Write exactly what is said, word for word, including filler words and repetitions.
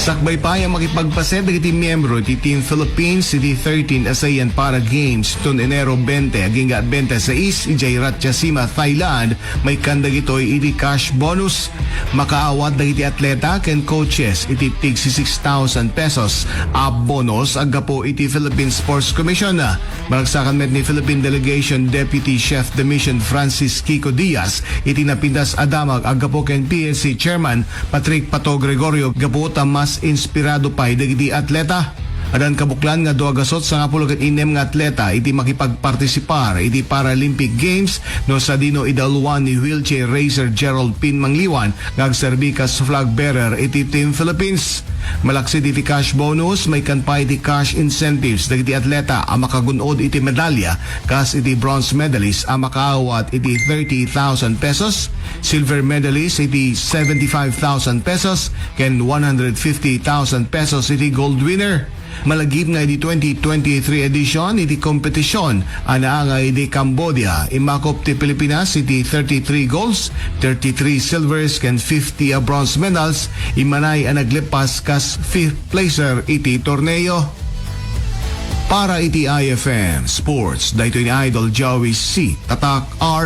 Sakbay pay a makipagpaset dagiti miyembro ti Team Philippines iti thirteen ASEAN Para Games inton Enero twenty agingga twenty-six idiay Ratchasima, Thailand, maikkan dagitoy iti cash bonus. Makaawat dagiti atleta ken coaches iti tig six thousand pesos a bonus a gapu iti Philippine Sports Commission. Maragsakan met ni Philippine Delegation Deputy Chef de Mission Francis Kiko Diaz iti napintas a damag a gapu ken P N C Chairman Patrick Pato Gregorio gapu ta mas inspirado pay dagiti atleta. Addan kabuklan nga dua gasut sangapulo ket innem nga atleta iti makipagpartisipar iti Paralympic Games no sadino idauluan ni wheelchair racer Gerald Pin Mangliwan nga agserbi kas flag bearer iti Team Philippines. Malaksid iti cash bonus, maikkan pay iti cash incentives dagiti atleta a makagun-od iti medalya, kas iti bronze medalist a makaawat iti thirty thousand pesos, silver medalist iti seventy-five thousand pesos, ken one hundred fifty thousand pesos iti gold winner. Malagip nga iti twenty twenty-three edition iti kompetisyon a naangay iti Cambodia, immakup ti Pilipinas iti thirty-three golds, thirty-three silvers, ken fifty a bronze medals, immanay a nagleppas kas fifth placer iti torneo. Para iti I F M Sports, daytoy ni Idol Joey C. Tatak R